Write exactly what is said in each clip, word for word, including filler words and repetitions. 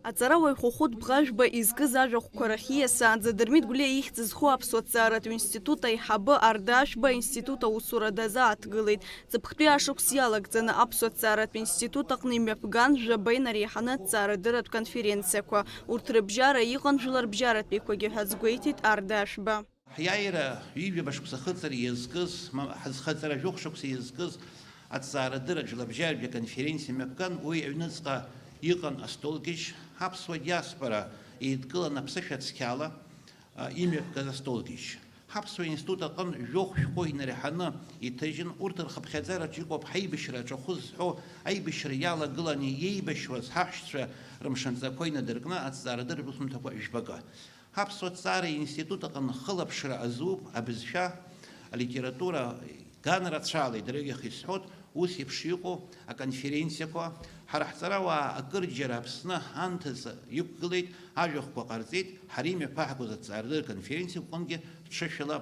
Аҵарауаҩ Хәыхәыт Бӷажәба изкыз ажәахәқәа рахь ииасаанӡа Дырмит Гәлиа ихьӡ зху аԥсуа ҭҵааратә институт аиҳабы Арда Ашәба аинститут аусура дазааҭгылеит. Ҵыԥхтәи ашықәс иалагӡаны аԥсуа ҭҵааратә институт аҟны имҩаԥган жәаба инареиҳаны аҭҵаарадырратә конференциақәа. Урҭ рыбжьара иҟан жәларбжьаратәиқәагьы ҳәа азгәеиҭеит Арда Ашәба. Ҳиааира ҩажәаба шықәса ахыҵра иазкыз, ма, ҳазхаҵара жәохә шықәса иазкыз аҭҵаарадырратә жәларбжьаратәи аконференциа мҩаԥган, уи аҩныҵҟа иҟан астолгьежь, ҳаԥсуа диаспора еидкылан аԥсышәа цқьала, а, имҩаԥгаз астолгьежь. Ҳаԥсуа институт аҟын жәохә шәҟәы инареиҳаны иҭыжьын, урҭ рхыԥхьаӡараҿы иҟоуп ҳаибашьра аҿахәы зҳәо, аибашьра иалагыланы иеибашьуаз ҳаҳәшьцәа рымшынҵақәа инадыркны аҭҵаарадырратә усумҭақәа жәбакы. Ҳаԥсуа ҭҵаареи институт аҟны хылаԥшра азуп абызшәа, алитература, ганрацәала, идырҩегьых исҳәоит, ус еиԥш иҟоу аконференциақәа, ҳара ҳҵарауаа акырџьара Аԥсны анҭыҵ иқәгылеит, ажәахәқәа ҟарҵеит, ҳара имҩаԥаҳгоз аҭҵаарадырратә конференциақәа рҟынгьы ҽышәала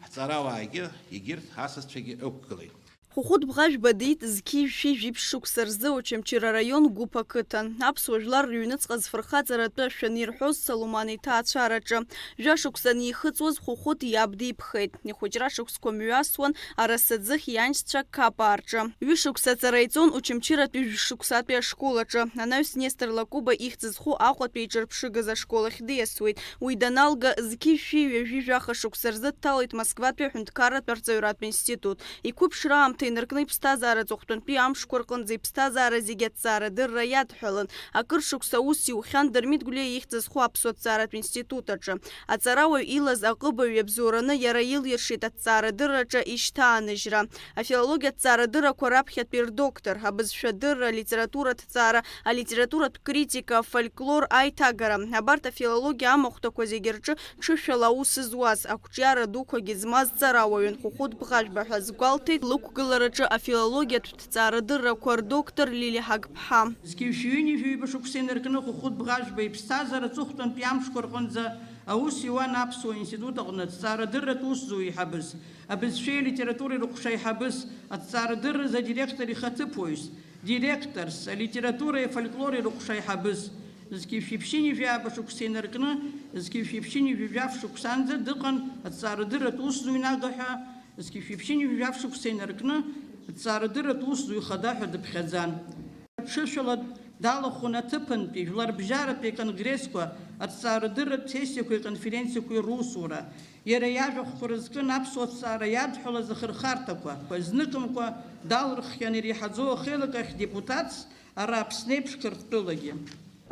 ҳҵарауаагьы, егьырҭ асасцәагьы ықәгылеит. Хәыхәыт Бӷажәба диит зқьи жәшәи жәиԥшь шықәса рзы Очамчыра араион Гәыԥ ақыҭан, аԥсуа жәлар рыҩныҵҟа зфырхаҵаратәы ашәаны ирҳәоз Салуман иҭаацәараҿы. Жәа шықәса анихыҵуаз, Хәыхәыт иаб дипхеит. Ихәыҷра шықәсқәа мҩасуан Арасаӡыхь ианшьцәа Қапаа рҿы. Ҩышықәса аҵара иҵон Очамчыратәи жәшықәсатәи ашкол аҿы. Анаҩс Нестор Лакоба ихьӡ зху Аҟәатәи еиҿырԥшыгаз ашкол ахь диасуеит. Уи даналга, зқьи жәшәи ҩажәи жәаха шықәса рзы дҭалеит Москватәи аҳәынҭқарратә арҵаҩратә институт. Иқәыԥшра аамҭа инаркны иԥсҭазаара аҵыхәтәантәи амшқәа рҟынӡа иԥсҭазаара зегьы аҭҵаарадырра иадҳәалан. Акыр шықәса аус иухьан Дырмит Гәлиа ихьӡ зху аԥсуа ҭҵааратә институт аҿы. Аҵарауаҩ илаз аҟыбаҩ иабзоураны иара илиршеит аҭҵаарадырраҿы ишьҭааныжьра. Афилологиа аҭҵаарадыррақәа раԥхьатәи рдоктор, абызшәадырра, алитература аҭҵаара, алитературатә критика, афольклор, аиҭагара. Абарҭ афилологиа амахәҭақәа зегьы рҿы ҽышәала аус зуаз, ақәҿиара дуқәагьы змаз ҵарауаҩын Хәыхәыт Бӷажәба ҳәа азгәалҭеит лықәгылараҿы афилологиатә ҭҵаарадыррақәа рдоктор Лилиа Ҳагԥҳа. Зқьи жәшәи ҩынҩажәи ҩба шықәса инаркны Хәыхәыт Бӷажәба иԥсҭазаара аҵыхәтәантәи амшқәа рҟынӡа аус иуан Аԥсуа институт аҟны аҭҵаарадырратә усзуҩ еиҳабыс, абызшәеи алитературеи рыҟәша аиҳабыс, аҭҵаарадырразы адиректор ихаҭыԥуаҩс, директорс, алитературеи афольклори рыҟәша аиҳабыс. Зқьи жәшәи ԥшьынҩажәи ааба шықәса инаркны зқьи жәшәи ԥшьынҩажәи жәаф шықәсанӡа дыҟан аҭҵаарадырратә усзуҩ нага ҳәа, зқьи жәшәи ԥшьынҩажәи жәаф шықәса инаркны аҭҵаарадырратә усзуҩ хада ҳәа дыԥхьаӡан. Ҽышәала далахәын аҭыԥантәи жәларбжьаратәи аконгрессқәа, аҭҵаарадырратә сессиақәеи аконференциақәеи русура. Иара иажәахәқәа рызкын аԥсуа ҭҵаара иадҳәалаз ахырхарҭақәа. Зныкымкәа далырххьан иреиҳаӡоу ахеилак ахь депутатс, ара Аԥсны еиԥш Қырҭтәылагьы.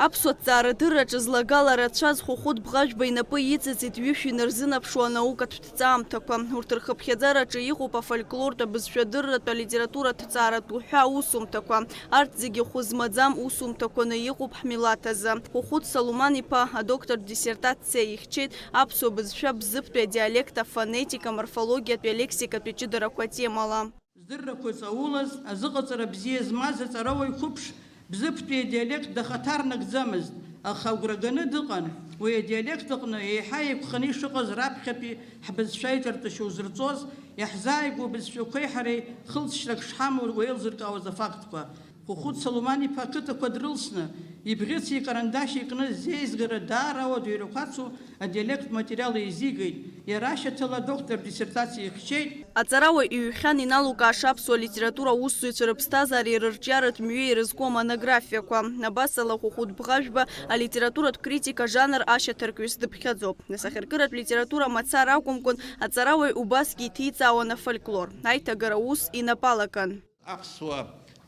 Аԥсуа ҭҵаарадырраҿы злагала рацәаз Хәыхәыт Бӷажәба инапы иҵыҵит ҩышә инарзынаԥшуа анаукатә ҭҵаамҭақәа. Урҭ рхыԥхьаӡараҿы иҟоуп афольклортә, абызшәадырратә, алитературатә ҭҵааратә уҳәа аусумҭақәа. Арҭ зегьы хәы змаӡам усумҭақәаны иҟоуп ҳмилаҭ азы. Хәыхәыт Салуман-иԥа адоктортә диссертациа ихьчеит аԥсуа бызшәа бзыԥтәи адиалект афонетика, аморфологиатәи алексикатәи ҷыдарақәа атемала. Здыррақәа ҵаулаз, азыҟаҵара бзиа змаз аҵарауаҩ қәыԥш бзыԥтәи адиалект дахаҭар нагӡамызт, аха агәра ганы дыҟан, уи адиалект аҟны еиҳа еиқәханы ишыҟаз раԥхьатәи ҳбызшәа аиҿартәышьа узырҵоз, иаҳзааигәоу абызшәақәеи ҳареи хылҵшьҭрак шҳамоу уеилзыркаауаз афактқәа. Хәыхәыт Салуман-иԥа ақыҭақәа дрылсны, ибӷьыци икарандашьи кны зеизгара даара ауадаҩрақәа ацу адиалект материал еизигеит, иара ашьаҭала адоктортә диссертациа ихьчеит. Аҵарауаҩ иҩхьан иналукааша аԥсуа литература аусзуҩцәа рыԥсҭазаареи рырҿиаратә мҩеи ирызку амонографиақәа. Абасала, Хәыхәыт Бӷажәба алитературатә критика ажанр ашьаҭаркҩыс дыԥхьаӡоуп. Асахьаркыратә литература мацара акәымкәан, аҵарауаҩ убасгьы иҭиҵаауан афольклор, аиҭагара аус инапы алакын. Аԥсуа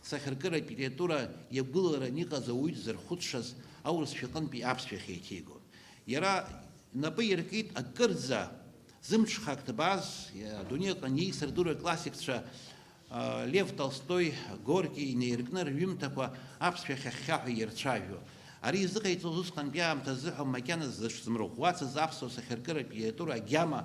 сахьаркыратә литература иагәыларан иҟаз ауаҩы дзырхәыцшаз аурысшәа аҟынтәи аԥсшәахь еиҭеигон. Иара напы иркит акырӡа зымҽхак ҭбааз, адунеи аҟны иеисырдыруа классикцәа, а, Лев Толстои, Горки инеиркны рҩымҭақәа аԥсшәахь ахьхьаҳәа ирцәажәо. Ари изыҟаиҵоз усҟантәи аамҭазыҳәа макьаназ зыҽзымырӷәӷәацыз аԥсуа сахьаркыратә литература агьама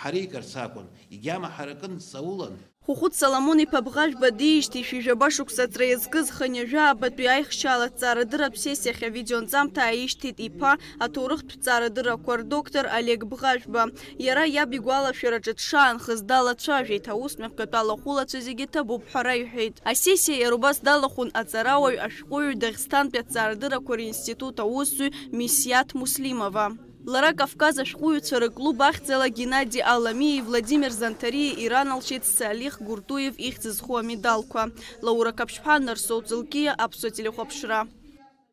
ҳареикырц акәын, егьама ҳаракын, дҵаулан. Хәыхәыт Соломон-иԥа Бӷажәба диижьҭеи шәи жәаба шықәса ҵра иазкыз хынҩажәа аабатәи аихшьаала ҭҵаарадырратә сессиахь авидеонҵамҭа ааишьҭит иԥа, аҭоурыхтә ҭҵаарадыррақәа рдоктор Олег Бӷажәба. Иара иаб игәалашәараҿы дшаанхаз далацәажәеит, аус мҩаԥгатәы алахәылацәа зегьы ҭабуп ҳәа раиҳәеит. Асессиа иара убас далахәын аҵарауаҩ, ашәҟәыҩҩы, Дагестантәи аҭҵаарадыррақәа ринститут аусзуҩ Мисиаҭ Муслимова. Лара Кавказ ашәҟәыҩҩцәа рыклуб ахьӡала Геннади Аламиеи Владимир Занҭариеи иранылшеит Салих Гуртуев ихьӡ зху амедалқәа. Лаура Қаԥшьԥҳа, Нарсоу Ҵылкиа, Аԥсуа телехәаԥшра.